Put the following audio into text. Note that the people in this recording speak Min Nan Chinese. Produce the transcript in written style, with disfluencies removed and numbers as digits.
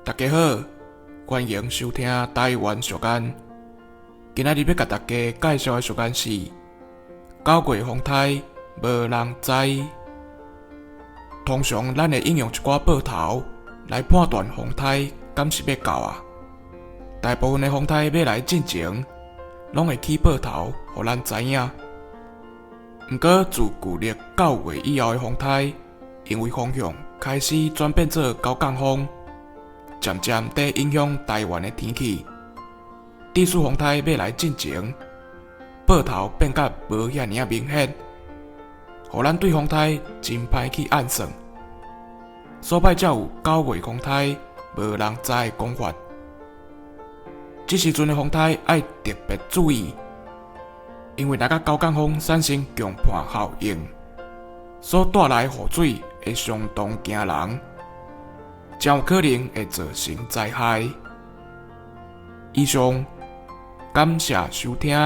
大家好，歡迎收聽台灣俗諳。今仔日欲共大家介紹的俗諳是九月風颱無人知。通常咱會應用一寡報頭來判斷風颱敢是欲到啊。大部分的風颱欲來進前，攏會起報頭，予咱知影。毋過自舊曆九月以後的風颱，因為風向開始轉變做九降風，漸漸佇影響台灣的天氣。致使風颱欲來進前，報頭變甲無遐爾仔明顯，予咱對風颱真歹去按算，所以才有九月風颱無人知的講法。這時陣的風颱愛特別注意，因為若佮九降風產生強伴效應，所帶來的雨水會相當驚人，誠有可能會造成災害。以上，感謝收聽。